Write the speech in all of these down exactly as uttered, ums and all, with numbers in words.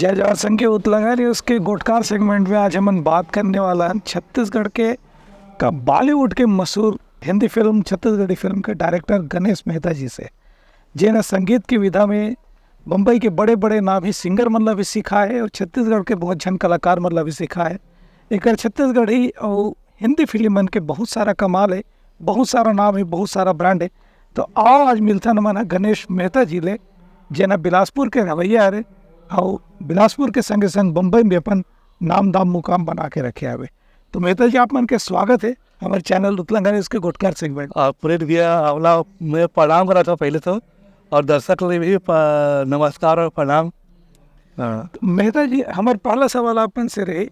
जय जोहार संगी। उतलंगा न्यूज के गोटकार सेगमेंट में आज हमन बात करने वाला हन छत्तीसगढ़ के का बॉलीवुड के मशहूर हिंदी फिल्म, छत्तीसगढ़ी फिल्म के डायरेक्टर गणेश मेहता जी से, जेन ह संगीत की विधा में बम्बई के बड़े-बड़े नामी सिंगर मन ला भी सिखाए हे और छत्तीसगढ़ के बहुत झन कलाकार मन ला भी सिखाए हे। एकर छत्तीसगढ़ी अउ हिंदी फिल्म मन के बहुत सारा कमाल हे, बहुत सारा नाम हे, बहुत सारा ब्रांड हे। तो आओ आज मिलथन हमन ह गणेश मेहता जी ले, जेन ह बिलासपुर के रहवइया हरे, अउ बिलासपुर के संगे संग बम्बई में अपन नाम दाम मुकाम बना के रखे हवे। तो मेहता जी, आप मन के स्वागत हे हमर चैनल उतलंगा न्यूज के गोटकार सेगमेंट। आ, पुनीत भैया, हमला मैं प्रणाम करत हूँ पहले तो, और दर्शक ले भी प-, नमस्कार और प्रणाम। हाँ। मेहता जी, हमर पहला सवाल आप मन से रही,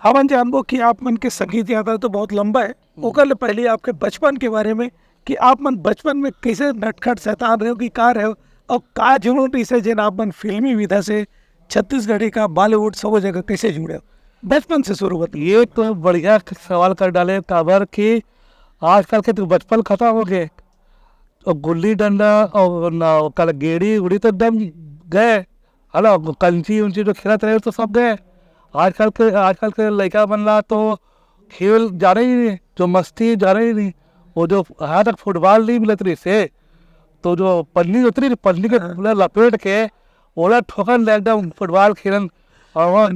हमन जानबो कि आप मन के संगीत यात्रा तो बहुत लंबा है, ओकर ले पहले आपके बचपन के बारे में कि आप मन बचपन में कैसे नटखट शैतान रहे हो कि का रहे हो, और का जुनून रहिसे जेन आप मन फिल्मी विधा से छत्तीसगढ़ी का बॉलीवुड सबो जगह कैसे जुड़े हो? बचपन से शुरू बताओ। ये तो बढ़िया सवाल कर डाले, काबर कि आजकल के तो बचपन खत्म हो गए, और गुल्ली डंडा और ना, कल गेड़ी उड़ी तो एकदम गए, है ना, कंची उंची जो खेलत रहे तो सब गए। आजकल के, आजकल के लइका मन ला तो खेल जाने ही नहीं, जो मस्ती जाने ही नहीं। वो जो यहाँ तक फुटबॉल नहीं मिलत रहिसे, तो जो पन्नी होती रही, पन्नी के हाँ। पूरा लपेट के ओला ठोकन ले एकदम फुटबॉल खेलन। और वो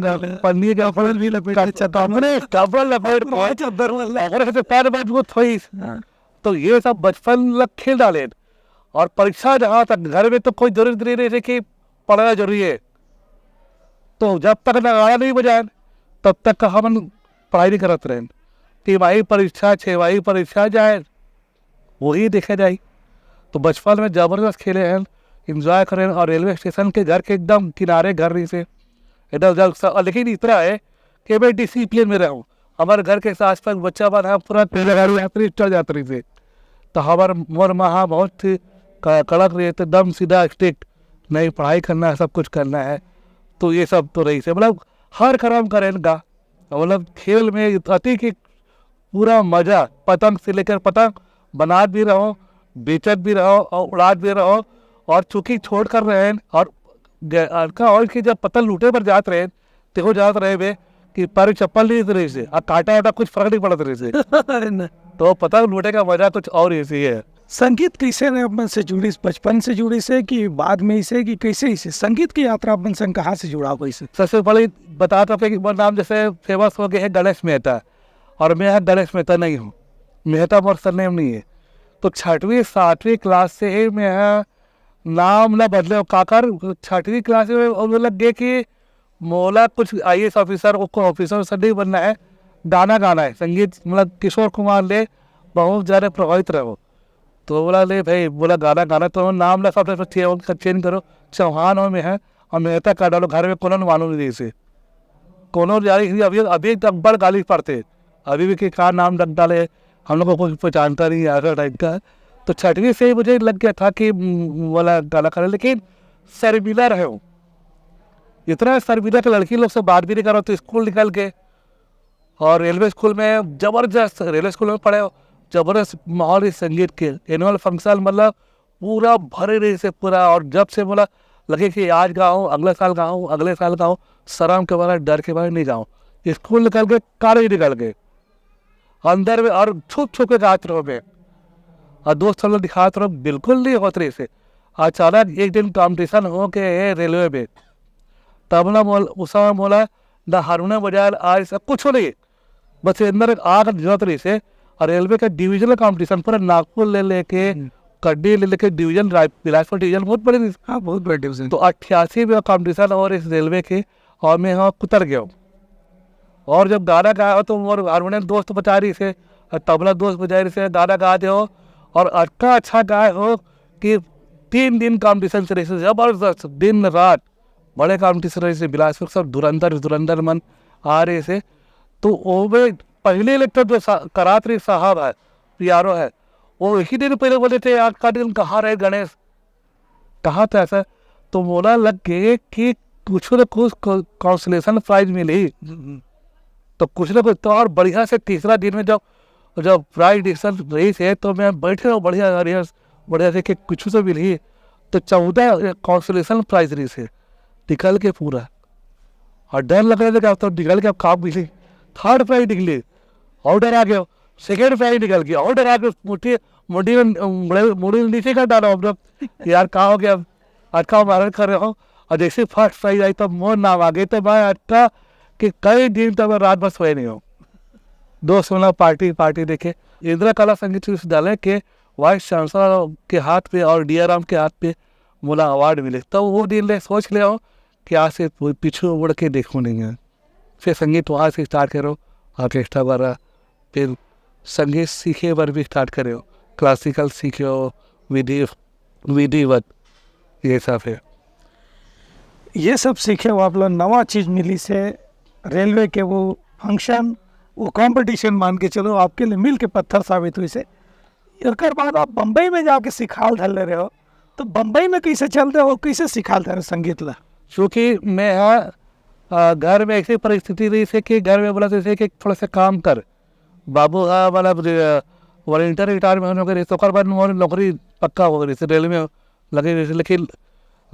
पन्नी के पन्नी भी लपेट के कप-, चद्दर में। कपड़े, कपड़ा लपेट के चद्दर में ले। ओकरे से पैर मजबूत होइस। हाँ। तो ये सब बचपन लग खेल डाले। और परीक्षा जहाँ तक, घर में तो कोई जरूरत नहीं रहे कि पढ़ना जरूरी है, तो जब तक नगाड़ा नहीं बजाए तब तक हमन पढ़ाई नहीं करत रहेन। तिमाही परीक्षा, छमाही परीक्षा जाए, वही देखे जाई। तो बचपन में जबरदस्त खेले हैं, एंजॉय करें। और रेलवे स्टेशन के घर के एकदम किनारे घर रहिसे, एकदम जब स-, लेकिन इतना है कि मैं डिसिप्लिन में रहूँ। हमारे घर के आसपास बच्चा मन ह पूरा रेलगाड़ी यात्री चढ़ जात रहिसे, तो हमार मोर माँ ह बहुत क-, कड़क रहिसे, एकदम सीधा स्ट्रिक्ट, नहीं, पढ़ाई करना है, सब कुछ करना है। तो ये सब तो रहिसे, मतलब हर काम करेन का, मतलब खेल में अति कि पूरा मजा, पतंग से लेकर पतंग बनात भी रहो, बेचत भी रहो और उड़ात भी रहो। और चूंकि छोड़ कर रहे हैं और ग-, हल्का और कि जब पतंग लूटे पर जात रहे, तेहो जात रहे बे कि पैर में चप्पल नहीं रहिसे, आ काटा वाटा कुछ फर्क नहीं पड़त रहिसे। अरे ना। तो पतंग लूटे का मजा कुछ और ही है। संगीत कैसे ने अपन से जुड़िस, बचपन से जुड़िसे कि बाद में इसे कि कैसे इसे संगीत की यात्रा अपन संग कहाँ से जुड़ा हो इसे? सबसे पहले बता तो कि मोर नाम जैसे फेमस हो गए है गणेश मेहता, और मैं यहाँ गणेश मेहता नहीं हूँ, मेहता मोर सरनेम नहीं है। तो छठवीं सातवीं क्लास से ही मैं यहाँ नाम ला बदले हो काकर, छठवीं क्लास में वो लग गए कि मोला कुछ आईएएस ऑफिसर, वो को ऑफिसर से नहीं बनना है, गाना गाना है, संगीत मतलब किशोर कुमार ले बहुत ज़्यादा प्रभावित रहो। तो बोला, "ले भाई," बोला, "गाना गाना तो नाम ला सबसे चेंज करो, चौहान हो में है और मेहता कर डालो, घर में कोनो मालूम नहीं इसे।" कोनो जारी ही अभी, अभी तक बड़ गाली पड़ते, अभी भी कि का नाम रख डाले, हम लोग को कोई पहचानता नहीं है ऐसा टाइप का। तो छठवीं से ही मुझे लग गया था कि, उम, वाला गाना करे, लेकिन शर्मिला रहे हो, इतना शर्मिला के लड़की लोग से बात भी नहीं करो, तो स्कूल निकल के और रेलवे स्कूल में जबरदस्त, रेलवे स्कूल में पढ़े हो, जबरदस्त माहौल इस संगीत के। एनुअल फंक्शन मतलब पूरा भरे रहिसे पूरा, और जब से बोला लगे कि आज गाऊँ, अगले साल गाऊँ, अगले साल गाऊँ, शर्म के मारे, डर के मारे नहीं गाऊँ। स्कूल निकल के, कॉलेज निकल के, अंदर में और छुप छुप के गात रहो बे, और दोस्त लोग दिखात रहो, बिल्कुल नहीं होत रहिसे। अचानक एक दिन कंपटीशन हो के रेलवे में, तबला मोल-, उस समय मोला ना हारमोनियम बजाए, आज सब कुछ नहीं, बस ये अंदर एक आग जलत रहिसे। और रेलवे का डिवीजनल कंपटीशन पूरा नागपुर ले लेके, हम्म। कटनी ले लेके डिवीजन, राय-, बिलासपुर डिवीजन बहुत बड़े रहिसे। हाँ, बहुत बड़े डिवीजन। तो अट्ठासी में कंपटीशन और इस रेलवे के, और मैं यहाँ उतर गया हूँ। और जब गाना गाया हो तो मोर हारमोनियम दोस्त बजा रहिसे, और तबला दोस्त बजा रहिसे, गाना गा दे हो, और इतना अच्छा गाए हो कि तीन दिन कंपटीशन से रहिसे, जबरदस्त, दिन रात बड़े कंपटीशन रहिसे, बिलासपुर सब धुरंधर, धुरंधर मन आ रहिसे। तो वो में पहले इलेक्टर जो सा-, करात रही साहब है, पीआरओ है, वो एक ही दिन पहले बोले थे, "यार, का दिन कहाँ रहे गणेश, कहाँ था ऐसा?" तो बोला लग गए कि कुछ न कुछ को-, कंसोलेशन प्राइज मिली। हम्म। तो कुछ ना कुछ तो, और बढ़िया से तीसरा दिन में जब, जब प्राइज डिस्ट्रीब्यूशन रहिसे, तो मैं बैठे रहो बढ़िया, बढ़िया, बढ़िया से कि कुछ तो मिली। तो चौदह कंसोलेशन प्राइज रहिसे, निकल के पूरा। और डर लग रहा था कि अब तो निकल के अब काम मिली। थर्ड प्राइज निकली, और डर आ गया। सेकेंड प्राइज निकल गया, और डर आ गया। मुट्ठी, मुट्ठी में, मुड़ी, मुड़ी में नीचे कर डाला हम लोग कि यार, कहाँ हो गया, अटका मारन कर रहे हो। और जैसे फर्स्ट प्राइज आई, तब मोर नाम आ गए, तो मैं अटका कि कई दिन तक मैं रात भर सोए नहीं हूँ। दोस्त होना, पार्टी, पार्टी देखे। इंदिरा कला संगीत विश्वविद्यालय के वाइस चांसलर के हाथ पे और डीआर राम के हाथ पे मोला अवार्ड मिले, तब वो दिन ले सोच ले हो कि आज से पीछू मुड़ के देखूँ नहीं है। फिर संगीत वहाँ से स्टार्ट करो, ऑर्केस्ट्रा वगैरह, फिर संगीत सीखे बर भी स्टार्ट करे हो, क्लासिकल सीखे हो, विधि, विधिवत, ये सब है। ये सब सीखे हो, आप लोग नवा चीज मिली से, रेलवे के वो फंक्शन, वो कंपटीशन मान के चलो, आपके लिए मिल के पत्थर साबित हुई से। एकर बाद आप बम्बई में जाके सिखाल धर ले रहे हो, तो बम्बई में कैसे चलते हो, कैसे सिखाल धरे संगीत ला? चूँकि मैं यहाँ, अ, घर में ऐसी परिस्थिति रही से कि घर में बोला जैसे कि थोड़ा सा काम कर, बाबू हा मतलब वॉलंटियर रिटायरमेंट हो गए, तो ओकर बाद मोर नौकरी पक्का हो गई से, रेलवे में लगे रही से। लेकिन,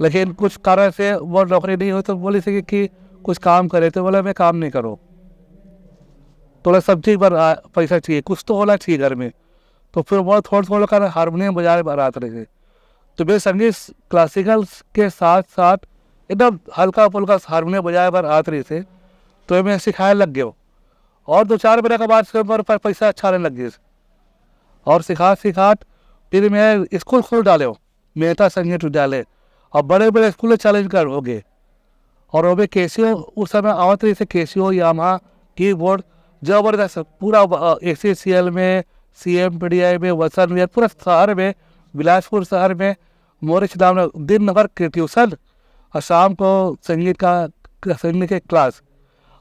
लेकिन कुछ कारण से वो नौकरी नहीं हुई, तो बोली से कि, कि कुछ काम करे, तो बोला मैं काम नहीं करूँ, थोड़ा सब चीज पर आ, पैसा चाहिए, कुछ तो होना चाहिए घर में। तो फिर वो थोड़ा थोड़ा कर हारमोनियम बजाए बर आत रहे। तो मैं संगीत क्लासिकल के साथ साथ एकदम हल्का फुल्का हारमोनियम बजाए बर आत रहे थे, तो मैं सिखाए लग गया। और दो चार महीने के बाद से मोर पर पैसा अच्छा आने लग गया। और सिखात सिखात फिर मैं स्कूल खोल डाले, मेहता संगीत विद्यालय, और बड़े बड़े स्कूल चैलेंज कर हो गए। और ओमे केसियो उस समय आवत रही से, केसियो, यामाहा, कीबोर्ड, जबरदस्त। पूरा ए सी सी एल में, C M P D I में, वसन विहार, पूरा शहर में, बिलासपुर शहर में मोरे नाम दिन भर के ट्यूशन और शाम को संगीत का, संगीत के क्लास।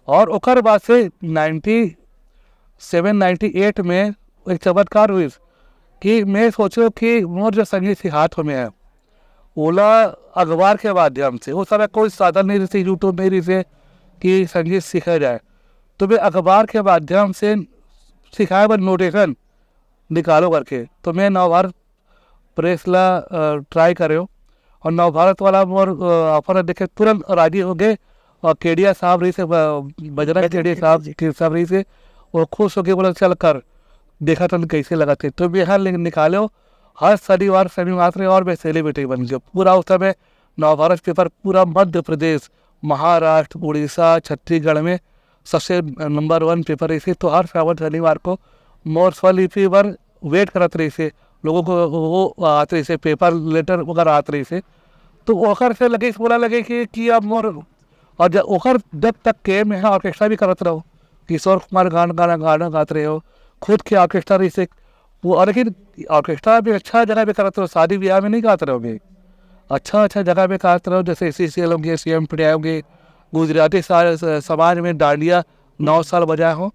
और ओकर बाद से नाइन्टी सेवन नाइन्टी एट में एक चमत्कार हुई कि मैं सोचो कि मोर जो संगीत सिखात हो में है, ओला अखबार के माध्यम से, उस समय कोई साधन नहीं रही, यूट्यूब नहीं रही कि संगीत सीखा जाए, तो मैं अखबार के माध्यम से सिखाए बर नोटेशन निकालो करके। तो मैं नवभारत प्रेस ला ट्राई करे हो, और नवभारत वाला मोर ऑफर देखे तुरंत राजी हो गए। और केडिया साहब रही से, बजरंग केडिया साहब, साहब रही से, वो खुश होके बोला चल कर देखा तन कैसे लगा थे। तो मैं यहाँ निकाले हो, हर शनिवार शनिवार रहे और मैं सेलिब्रिटी बन गया। पूरा उस समय नवभारत पेपर पूरा मध्य प्रदेश, महाराष्ट्र, उड़ीसा, छत्तीसगढ़ में सबसे नंबर वन पेपर रही थी। तो हर श्रावण शनिवार को मोर स्वलिपि पर वेट करत रही से, लोगों को वो आत रही से, पेपर लेटर वगैरह आत रही से। तो ओकर से लगे, बोला लगे कि, कि अब मोर, और जब ओकर जब तक के मैं ऑर्केस्ट्रा भी करत रहो, किशोर कुमार गान गाना गाना गात रहे हो, खुद के ऑर्केस्ट्रा रही से वो, और लेकिन ऑर्केस्ट्रा भी अच्छा जगह पे करत रहो, शादी ब्याह में नहीं गात रहो भी, अच्छा अच्छा जगह पे गात रहो, जैसे सी सी एल होंगे, C M P D I होंगे, गुजराती समाज में डांडिया नौ साल बजाए हो,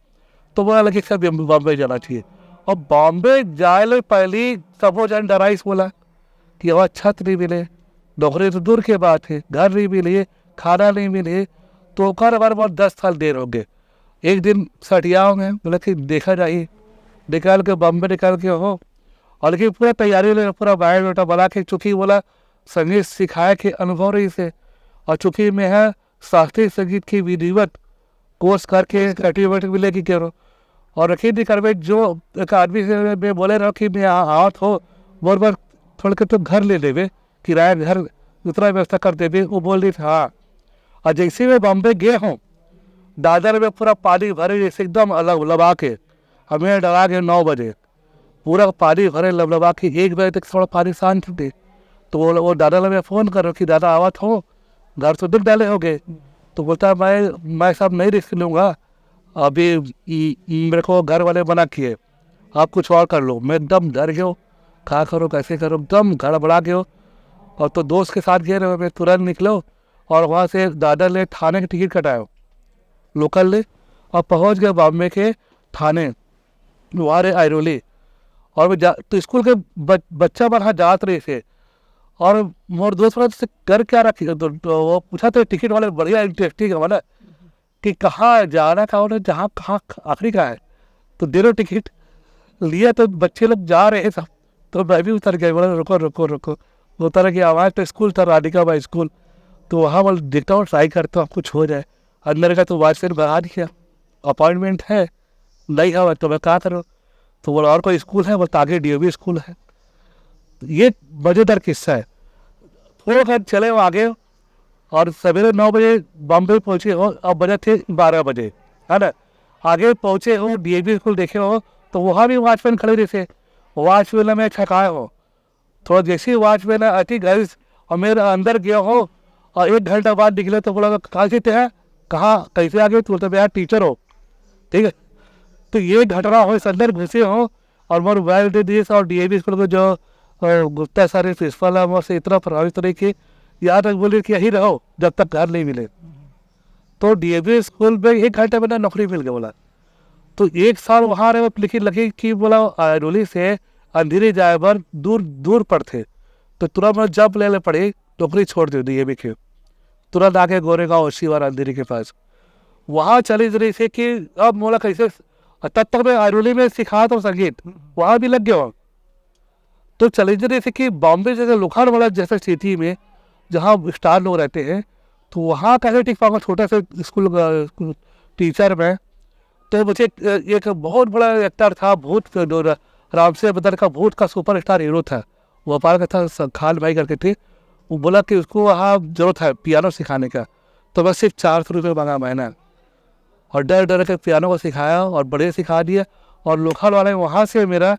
तो बोला लगे सब बॉम्बे जाना चाहिए। और बॉम्बे जाए ले पहली सबो जन डराइस बोला कि वहाँ छत नहीं मिले, नौकरी तो दूर के बात है, घर नहीं मिले, खाना नहीं मिले। तो ओकर बार बार दस साल देर हो गए। एक दिन सटिया हो गए, बोला कि देखा जाए, निकाल के बॉम्बे निकाल के हो। और लेकिन पूरा तैयारी ले, पूरा बायोडाटा बना के, चूँकि बोला संगीत सिखाए के अनुभव रही से, और चूँकि मैं है शास्त्रीय संगीत की विधिवत कोर्स करके सर्टिफिकेट भी लेके करो। और रखी थी करवे जो एक आदमी से मैं बोले रहो कि मैं आवत हो, बोल बार थोड़ के तो घर ले लेवे, किराया घर दूसरा व्यवस्था कर देवे। वो बोल रही थी हाँ। और जैसे मैं बॉम्बे गए हूँ, दादर में पूरा पानी भरे जैसे एकदम अलग लबा के, हमें डरा गए नौ बजे, पूरा पानी भरे लबलबा के एक बजे तक थोड़ा पानी शांत थे। तो वो वो दादा ने मैं फ़ोन करो कि दादा आवत हो, घर तो दिख डाले हो गए। तो बोलता है मैं मैं सब नहीं रिस्क लूँगा, अभी मेरे को घर वाले मना किए, आप कुछ और कर लो। मैं एकदम डर गयो, कहाँ करो कैसे करो, एकदम गड़बड़ा गयो। और तो दोस्त के साथ गए रहे, मैं तुरंत निकलो और वहाँ से दादा ने थाने की टिकट कटायो लोकल ले, और पहुँच गए बॉम्बे के थाने, वहाँ रे आयरोली। और मैं जा तो स्कूल के बच, बच्चा मन हा जात रही से, और मोर दोस्त मन से कर क्या रखी तो, तो वो पूछा थे टिकट वाले, बढ़िया इंटरेस्टिंग है ना कि कहाँ जाना का होना, जहाँ कहाँ आखिरी का है, तो दे दो टिकट। लिया तो बच्चे लोग जा रहे हैं सब, तो मैं भी उतर गया, बोला रुको रुको रुको। उतर गया, आवाज़ तो स्कूल था, राधिका बाई स्कूल। तो वहाँ बोल देखता हूँ, ट्राई करता हूँ कुछ हो जाए। अंदर का तो वॉचमैन बढ़ा दिया, अपॉइंटमेंट है, नहीं है तो मैं क्या करूँ? तो बोला, और कोई स्कूल है? बोलता, आगे डीएवी स्कूल है। ये मज़ेदार किस्सा है। थोड़ा सा चले हो आगे और सवेरे नौ बजे बॉम्बे पहुँचे हो, अब बजे थे बारह बजे, है ना? आगे पहुँचे हो, डीएवी स्कूल देखे हो, तो वहाँ भी वॉचमैन खड़े रहे थे। वॉचमैन में छकाए हो, थोड़ा जैसे ही वॉचमैन आई थी गाइस, और मेरे अंदर गया हो और एक घंटा बाद निकले तो बोला, कहाँ से थे हैं, कहाँ, कैसे आ गए? तो बोलते, भैया टीचर हो, ठीक है। तो ये घटना हो, इस अंदर घुसे हो और मोर मोबाइल दे दिए और डीएवी स्कूल को जो अ, गुप्ता सर प्रिंसिपल है, मोर से इतना प्रभावित रही कि यहाँ तक बोले कि यहीं रहो जब तक घर नहीं मिले। तो डीएवी स्कूल में एक घंटे में ना नौकरी मिल गया बोला। तो एक साल वहाँ रहे, लेकिन लगे कि बोला, अ, रोली से अंधेरी जाए बर दूर, दूर पड़ते। तो तुरंत मैं जंप ले, ले पड़ी, नौकरी छोड़ दी डीएवी के। तुरंत आके गोरेगांव ओशी वाला अंधेरी के पास। वहाँ चैलेंज रही थी कि अब मोला कैसे, तब तक मैं आयरोली में सिखा तो संगीत, वहाँ भी लग गया हूँ। तो चैलेंज रही थी कि बॉम्बे जैसे लोखंड वाला जैसे सिटी में, जहाँ स्टार लोग रहते हैं, तो वहाँ कैसे टिक पाऊंगा छोटे से स्कूल, अ, स्कूल टीचर में। तो मुझे एक, एक बहुत बड़ा एक्टर था, भूत जो र-, रामसेन बदर का भूत का सुपरस्टार हीरो था, भोपाल का था, स-, खान भाई करके थे। वो बोला कि उसको वहाँ जरूरत है पियानो सिखाने का। तो बस सिर्फ चार सौ रुपये मांगा मैंने, और डर डर के पियानो को सिखाया और बढ़िया सिखा दिया। और लोखंड वाले वहाँ से मेरा,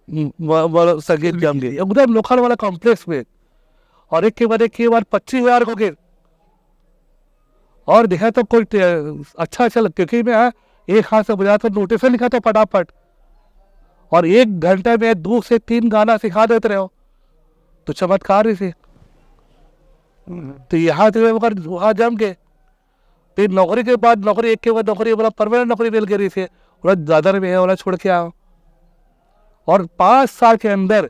म, म, म, संगीत जम गया, एकदम लोखंड वाला कॉम्प्लेक्स में। और एक के बाद एक के बाद पच्चीस हज़ार हो गए। और देखा तो कोई टे-, अच्छा अच्छा लग, क्योंकि मैं, हाँ, एक हाथ से बजा तो नोटेशन लिखा तो फटाफट, और एक घंटे में दो से तीन गाना सिखा देते रहे हो, तो चमत्कार ही से। तो यहाँ से मगर वहाँ जम के फिर नौकरी के बाद, नौकरी एक के बाद नौकरी, बोला, परमानेंट नौकरी मिल गई से, बोला, दादर में है, बोला, छोड़ के आओ। और पाँच साल के अंदर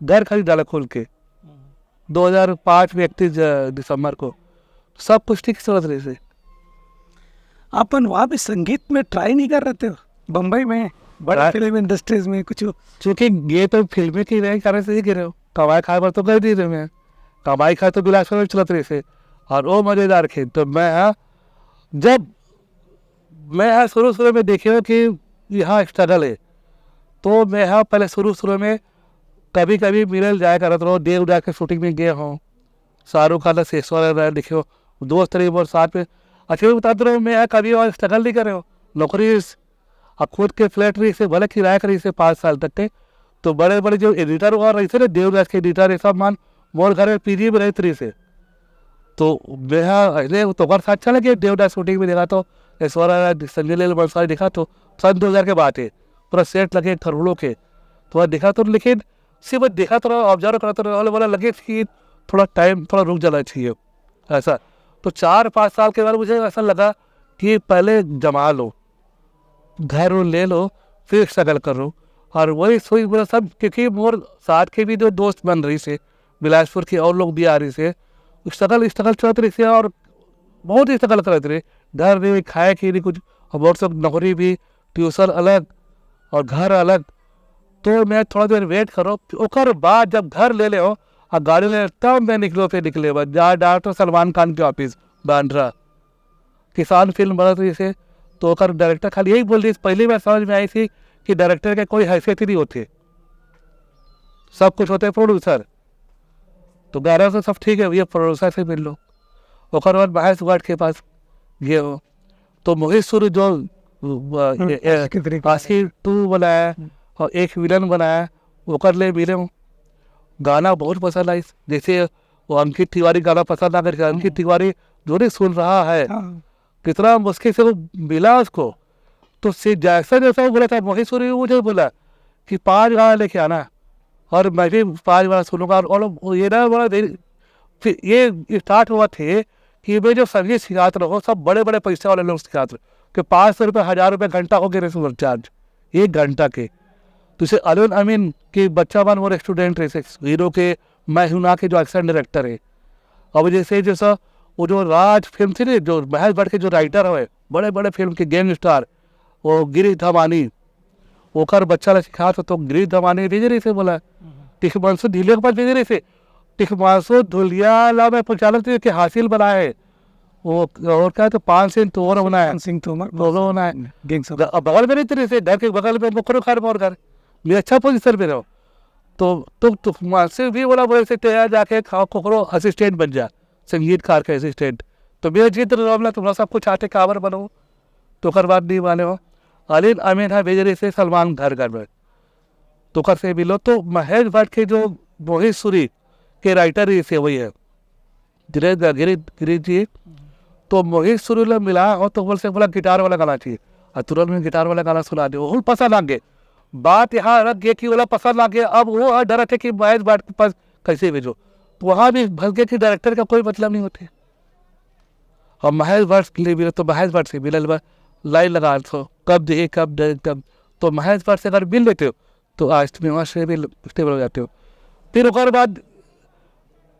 घर खरीद डाला खोल के, दो हज़ार पाँच में इकतीस ज-, दिसंबर को। सब कुछ ठीक चलत रहे से। अपन वहाँ भी संगीत में ट्राई नहीं कर रहे थे बम्बई में, बड़े ट्राई- फिल्म इंडस्ट्रीज में कुछ? क्योंकि ये तो फिल्में की नहीं, कारण से ही गिरे हो, कमाई खाए पर तो कर दी रहे मैं, कमाई खाए तो बिलासपुर में चलत रहे से। और वो मजेदार खेल तो मैं, हाँ, जब मैं, हाँ, शुरू शुरू में देखे हो कि यहाँ स्ट्रगल है, तो मैं, हाँ, पहले शुरू शुरू में कभी कभी मिलल जाया करत रहो, देवदास के शूटिंग में गए हो, शाहरुख खान से ऐश्वर्या राय देखे हो, दोस्त रही वो साथ में। अच्छा भी बताते रहो, मैं, हाँ, कभी और स्ट्रगल नहीं करे हो, नौकरी इस-, और खुद के फ्लैट रही से, भले किराया करी से पाँच साल तक के, तो बड़े बड़े जो एडिटर हुआ रही से ना, देवदास के एडिटर, ये सब मान मोर घर में पीजी में रहते रही से। तो मैं, हाँ, अरे, वो तो ओकर साथ चले गए देवदास शूटिंग में, देखा तो ऐश्वर्या राय, संजय लीला बंसाली, देखा तो सन दो हज़ार के बात है, पूरा सेट लगे करोड़ों के, तो वह देखा तो, लेकिन सिर्फ देखा तो रहा, ऑब्जर्व करता रहा, बोला लगे कि थोड़ा टाइम, थोड़ा रुक जाना चाहिए ऐसा। तो चार पाँच साल के बाद मुझे ऐसा लगा कि पहले जमा लो, घर वो ले लो, फिर स्ट्रगल करो। और वही सोच बोला सब, क्योंकि मोर साथ के भी जो दोस्त बन रही से, बिलासपुर के और लोग भी आ रही से, स्ट्रगल, स्ट्रगल चलत रही से और बहुत ही स्ट्रगल करत रहे। घर नहीं, खाए के नहीं कुछ, और बहुत सब नौकरी भी, ट्यूशन अलग और घर अलग। तो मैं थोड़ा देर वेट करो, ओकर बाद जब घर ले ले हो और गाड़ी ले, तब मैं निकलो, फिर निकले बाद जा डॉक्टर सलमान खान के ऑफिस बांद्रा, किसान फिल्म बनत रही से। तो ओकर डायरेक्टर खाली यही बोल रही, पहले मैं समझ में आई थी कि डायरेक्टर के कोई हैसियत ही नहीं होती, सब कुछ होते प्रोड्यूसर। तो ग्यारह से सब ठीक है भैया, प्रोड्यूसर से मिल लो। ओकर बाद महेश भट्ट के पास गए हो, तो मोहित सूरी जो, अ, ए- ए- आशिकी three। आशिकी टू बनाया और एक विलन बनाया, ओकर ले मिले हो। गाना बहुत पसंद आई, जैसे वो अंकित तिवारी गाना पसंद आ गया, अंकित तिवारी जो नहीं सुन रहा है, हाँ। कितना मुश्किल से वो मिला उसको। तो से जैसा जैसा वो बोला था, मोहित सूरी भी मुझे बोला कि पाँच गाना लेके आना, और मैं भी पाँच गाना सुनूंगा। और, और ये ना बड़ा देर, फिर ये स्टार्ट हुआ थे कि मैं जो संगीत सिखाते रहो, सब बड़े बड़े पैसे वाले लोग सिखाते रहो, कि पाँच सौ रुपये, हज़ार रुपये घंटा हो गए रहे चार्ज एक घंटा के। तो जैसे अरुण अमीन के बच्चा बन वो स्टूडेंट रहे, हीरो के मैं हूं ना के जो एक्शन डायरेक्टर है। अब जैसे जैसा वो जो राज फिल्म थी ना, जो महेश भट्ट के जो राइटर है, बड़े बड़े फिल्म के गैंगस्टर, वो गिरीश धमानी, ओकर बच्चा ला सिखा तो, तो गिरीश धमानी भेज रही से बोला, टिकमांशु धुलिया के पास भेज रही से, टिकमांशु धुलिया ला मैं पहचानत रही कि हासिल बनाए, वो और क्या, तो पान सिंह तोमर बनाया, सिंह तोमर वो बनाया। गैंग्स ऑफ अब बगल में नहीं तेरे से, घर के बगल में मुखर खान और घर, मैं अच्छा पोजीशन पे रहो। तो तो तो मानसिक भी बोला, बोले से तो यार जाके खाओ, कोकरो असिस्टेंट बन जा, संगीतकार के असिस्टेंट। तो मैं जिद रहा, तुमरा सब कुछ आते काबर बनो, तो ओकर बाद नहीं माने हो। अली अमीन हा भेज रहे से सलमान घर घर में, तो ओकर से मिलो। तो महेश भट्ट के जो मोहित सूरी के राइटर रही से वही है, गिरीश गिरीश गिरीश जी। तो मोहित सूरी ला मिला हो तो बोल से बोला गिटार वाला गाना चाहिए, और तुरंत में गिटार वाला गाना सुना दे, वो पसंद आ गए। बात यहाँ रख गए कि ओला पसंद आ गया। अब वो हर डर थे कि महेश भट्ट के पास कैसे भेजो, तो वहाँ भी फंस गए कि डायरेक्टर का कोई मतलब नहीं होते। और महेश भट्ट के लिए मिले तो महेश भट्ट से मिलल बा, लाइन लगा दो, कब दे, कब दे, कब। तो महेश भट्ट से अगर मिल लेते हो तो आज तुम्हें वहाँ से भी स्टेबल हो जाते हो। फिर ओकर बाद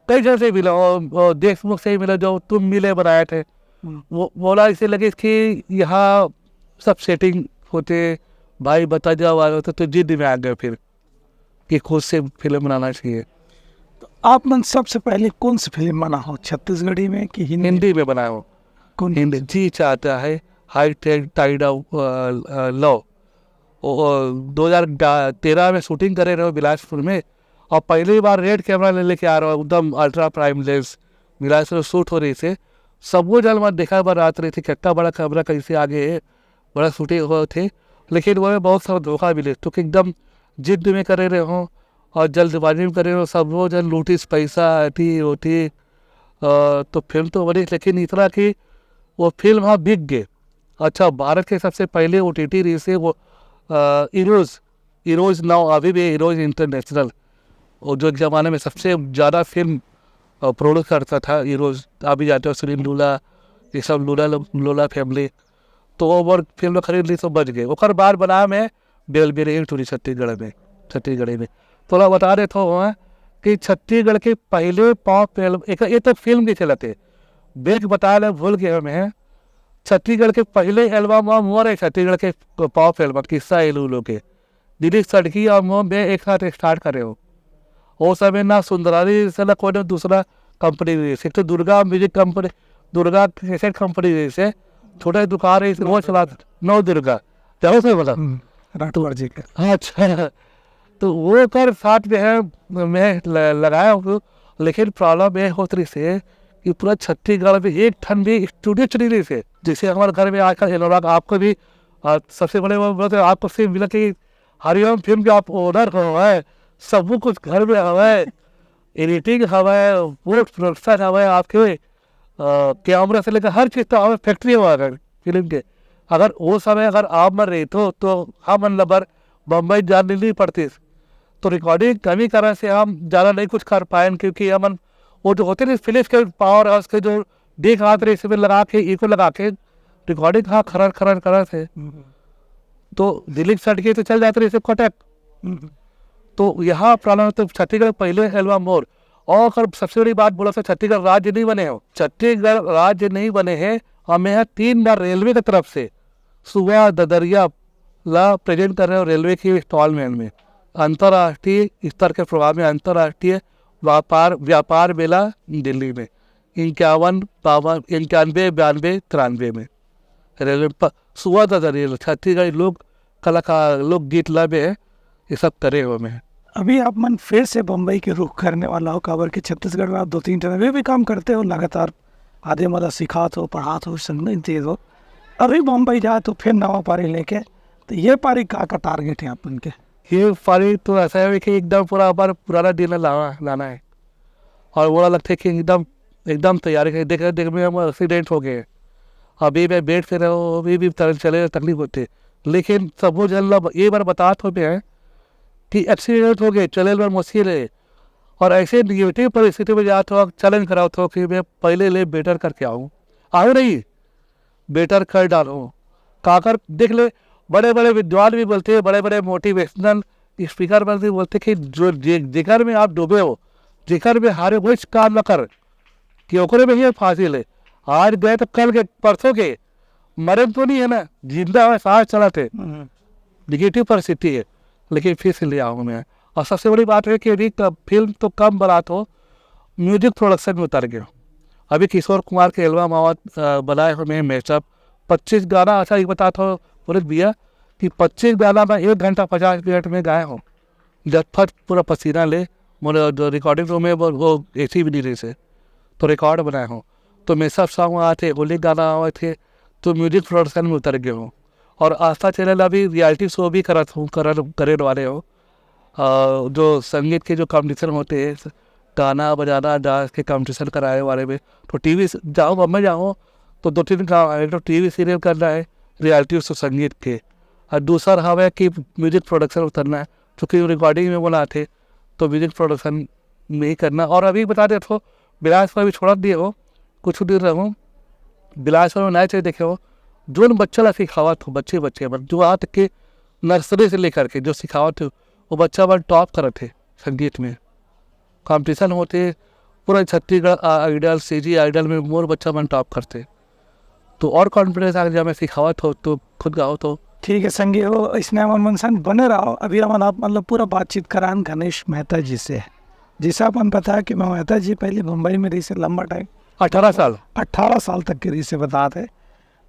कई जन से मिला, और, और देशमुख से ही मिला, जो तुम मिले बनाए थे। हम्म। वो बोला, इसे लगे कि यहाँ सब सेटिंग होते, भाई बता जाओ वाले होते, तो जिद में आ गए फिर कि खुद से फिल्म बनाना चाहिए। आप मन सबसे पहले कौन सी फिल्म बना हो, छत्तीसगढ़ी में कि हिंदी? हिंदी में बनाए हो। कौन हिंदी, जी चाहता है, हाई टाइड ऑफ लव, दो हज़ार तेरह में शूटिंग करे रहे हो बिलासपुर में, और पहली बार रेड कैमरा ले लेके आ रहे हो, एकदम अल्ट्रा प्राइम लेंस, बिलासपुर में शूट हो रही से। सब वो जल मत देखा, बार रात रही थी, कितना बड़ा कैमरा कैसे आगे है, बड़ा शूटिंग हो थे। लेकिन वो में बहुत सारा धोखा मिले, तो कि एकदम जिद में करे रहे हो और जल्दबाजी में करे रहे हो, सब वो जल लूटिस पैसा, ऐठी होती। अ, तो फिल्म तो बनी, लेकिन इतना कि वो फिल्म हाँ बिक गए। अच्छा, भारत के सबसे पहले ओ टी टी रही से वो, अ, इरोज, इरोज नाउ, अभी भी इरोज इंटरनेशनल, और जो जमाने में सबसे ज़्यादा फिल्म प्रोड्यूस करता था इरोज, अभी जाते हो श्री लूला, ये सब लूला लोग, लूला फैमिली। तो वो और फिल्म खरीद ली तो बच गए। ओकर बाद बना में बेल बेरे टूरी छत्तीसगढ़ में, छत्तीसगढ़ी में। तो ओला बता देत हो वहाँ कि छत्तीसगढ़ के पहले पॉप एल्बम, एक ये तो फिल्म के चलते, बेग बताए ले भूल गए हम हैं। छत्तीसगढ़ के पहले एल्बम और मोर है छत्तीसगढ़ के पॉप एल्बम किस्सा एलू लो के, दिलीप सड़की और मोर में एक साथ स्टार्ट करे हो। वो समय ना सुंदरारी से ना कोई दूसरा कंपनी रही से, एक तो Durga music company, Durga cassette company रही से, छोटा दुकान रही से, वो चला नौ दुर्गा, क्या हो सर बोला? हम्म, राठौर जी के। अच्छा, तो वो कर साथ में है, मैं ल-, लगाया हूँ, लेकिन प्रॉब्लम ये होत रही से कि पूरा छत्तीसगढ़ में एक ठन भी स्टूडियो चली रही से। जैसे हमारे घर में आजकल एनोराग, आपको भी, आ, सबसे बड़े वो बोलते हैं, आपको सिर्फ मिला कि हरिओम फिल्म के आप ओनर हो है, सब कुछ घर में हवे, एडिटिंग हवे, पोस्ट प्रोडक्शन हवे, आपके कैमरा से लेकर हर चीज तो हवे, फैक्ट्री हवे अगर फिल्म के। अगर वो समय अगर आप मन रहितो तो हम मन लबर बम्बई जाने नहीं पड़तीस। तो रिकॉर्डिंग कमी कारण से हम ज़्यादा नहीं कुछ कर पाएन, क्योंकि हमन वो जो होते नहीं फिल्म के पावर हाउस के जो देख आत रहे इसमें लगा के, इको लगा के रिकॉर्डिंग हाँ खरर खरर खरर से। तो दिलीप सड़की तो चल जाते रहे इसे कटक। तो यहाँ प्रॉब्लम तो छत्तीसगढ़ पहले एल्बम मोर। और अगर सबसे बड़ी बात बोला तो छत्तीसगढ़ राज्य नहीं बने हो, छत्तीसगढ़ राज्य नहीं बने हैं। हम यहाँ तीन बार रेलवे की तरफ से सुबह ददरिया ला प्रेजेंट कर रहे हो रेलवे के इंस्टॉलमेंट में, अंतर्राष्ट्रीय स्तर के प्रोग्राम में, अंतर्राष्ट्रीय व्यापार व्यापार मेला दिल्ली में इक्यावन बावन इक्यानवे बयानवे तिरानवे में रेलवे प-, सुबह ददरिया छत्तीसगढ़ी लोक कलाकार लोकगीत ला में ये सब करे हो में। अभी आप मन फिर से बम्बई के रुख करने वाला हो, काबर कि छत्तीसगढ़ में आप दो तीन ठन अभी भी काम करते हो लगातार, आदे मन ला सिखात हो, पढ़ात हो, संगीत दे हो, अभी बम्बई जाए तो फिर नवा पारी लेके, तो ये पारी का का टारगेट है आप मन के? ये पारी तो ऐसा है कि एकदम पूरा अपन पुराना दिन लाना लाना है, और वो लगते कि एकदम एकदम तैयारी करें। देख देख में हम एक्सीडेंट हो गए, अभी मैं बेड पे रहो, अभी भी तरह चले तकलीफ होते, लेकिन सब वो जन ला ये बार बतात हो गए हैं कि एक्सीडेंट हो गए, चले बार मुश्किल है, और ऐसे निगेटिव परिस्थिति में जात हो, चैलेंज कराओ थो कि मैं पहले ले बेटर करके आऊँ, आओ नहीं, बेटर कर डालो। काकर देख ले, बड़े बड़े विद्वान भी बोलते हैं, बड़े बड़े मोटिवेशनल स्पीकर बन भी बोलते कि जो जे- जेकर में आप डूबे हो, जेकर में हारे, वही काम न कर, कि ओकरे में ही फांसी ले। आज गए तो कल के, परसों के, मरे तो नहीं है ना, जिंदा है, सांस चलाते, निगेटिव परिस्थिति है, लेकिन फिर से ले आओ मैं। और सबसे बड़ी बात है कि अभी क-, फिल्म तो कम बनात हो, म्यूजिक प्रोडक्शन में उतर गए हो। अभी किशोर कुमार के एल्बम आवत, अ, बनाए हो मैं मैशअप, पच्चीस गाना। अच्छा, ये बताता हूँ बोले भैया कि पच्चीस गाना मैं एक घंटा पचास मिनट में गाए हूँ। झटफट पूरा पसीना ले, मोर जो रिकॉर्डिंग रूम है वो, वो एसी भी नहीं रही से, तो रिकॉर्ड बनाए हूँ। तो मैशअप सॉन्ग आए थे, होली गाना आए थे, तो म्यूजिक प्रोडक्शन में उतर गए हूँ। और आस्था चैनल अभी रियलिटी शो भी करत हूँ, करन, करे वाले हूँ। अ, जो संगीत के जो कॉम्पिटिशन होते हैं, गाना बजाना, डांस के कॉम्पिटिशन कराए वाले में, तो टीवी से जाओ, बम्बई जाओ, तो दो तीन काम है, तो टीवी सीरियल करना है, रियलिटी शो संगीत के। और दूसरा हवे कि म्यूजिक प्रोडक्शन उतरना है, क्योंकि रिकॉर्डिंग में बोला थे, तो म्यूजिक प्रोडक्शन में ही करना। और अभी बता दे तो बिलासपुर अभी छोड़ दिए हो, कुछ दिन रहूँ, बिलासपुर में नए चीज देखे हो, जोन बच्चा ला सिखावत हो, बच्चे बच्चे मन, जो आज तक के नर्सरी से लेकर के जो सिखावत हो, वो बच्चा मन टॉप करत हे संगीत में। कॉम्पिटिशन होते, पूरा छत्तीसगढ़ आ-, आइडल, सीजी आइडल में मोर बच्चा मन टॉप करते। तो और कॉन्फिडेंस आ गया, मैं सिखावत हो तो खुद गाओ तो। ठीक है संगी हो, इसने हमन मन संग बने रहो। अभी हमन आप मतलब पूरा बातचीत करान घनेश मेहता जी से, जिसे अपन पता है कि मैं मेहता जी पहले बम्बई में रही से लंबा टाइम, अठारह साल। अठारह साल तक के रही से बता थे।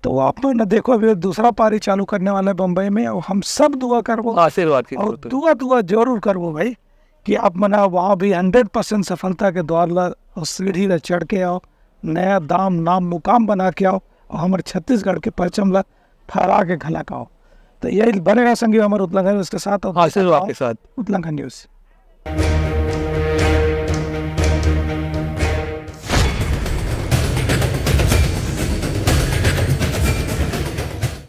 तो आप मन देखो, अभी दूसरा पारी चालू करने वाला है बम्बई में, और हम सब दुआ करबो, आशीर्वाद की और जरूरत है। दुआ, दुआ जरूर करबो भाई, कि आप मन वहाँ भी हंड्रेड परसेंट सफलता के द्वार ला और सीढ़ी ला चढ़ के आओ, नया दाम, नाम, मुकाम बना के आओ, और हमारे छत्तीसगढ़ के परचम ला फहरा के घला के आओ। तो यही बने रहे संगी हमारे उतलाखंड न्यूज के साथ, और आशीर्वाद के साथ। उतलाखंड न्यूज।